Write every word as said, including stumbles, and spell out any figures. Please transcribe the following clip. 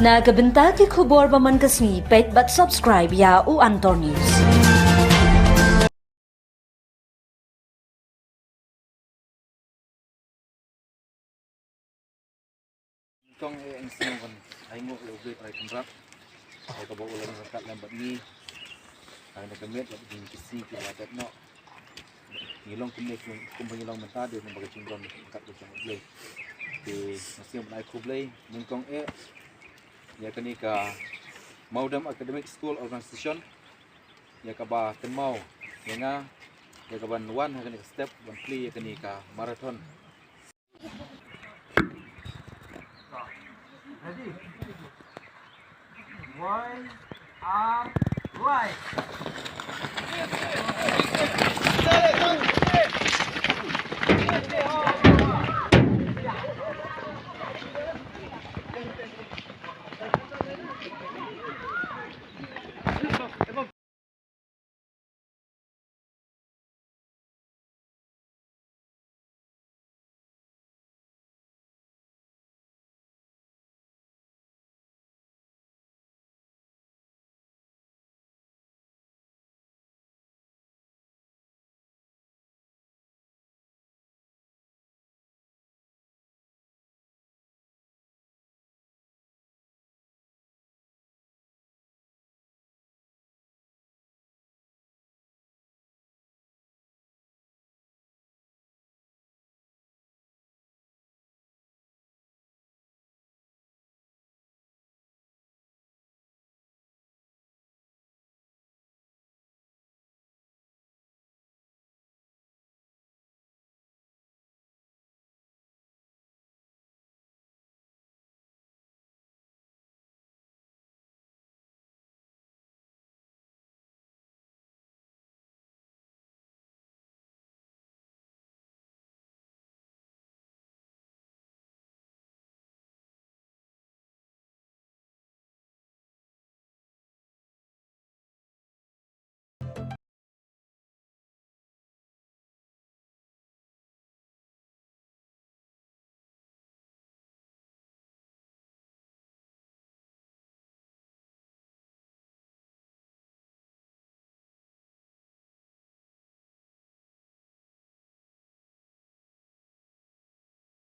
Na ka bynta ki khubor ba man ka sngi, peit bad subscribe ïa u Antor News. Kong e eng sing ban ai nguh ïa u Blei Trai Kynrad. Ai ka ba u la ryngkat lem bad ngi. Ai na ka met bad ngi ki si ki la tet noh. Ngi long kumne kum ba ngi long mynta de kumba ka jingdon kat ka jong u Blei. Te nga sing ban ai khublei nyngkong eh ïa kane ka Mawdem Academic School Organization ïa kaba kynmaw ïa nga ïa kaban wan ha kane ka step ban plie ïa kane ka marathon. Ready? One, and, right.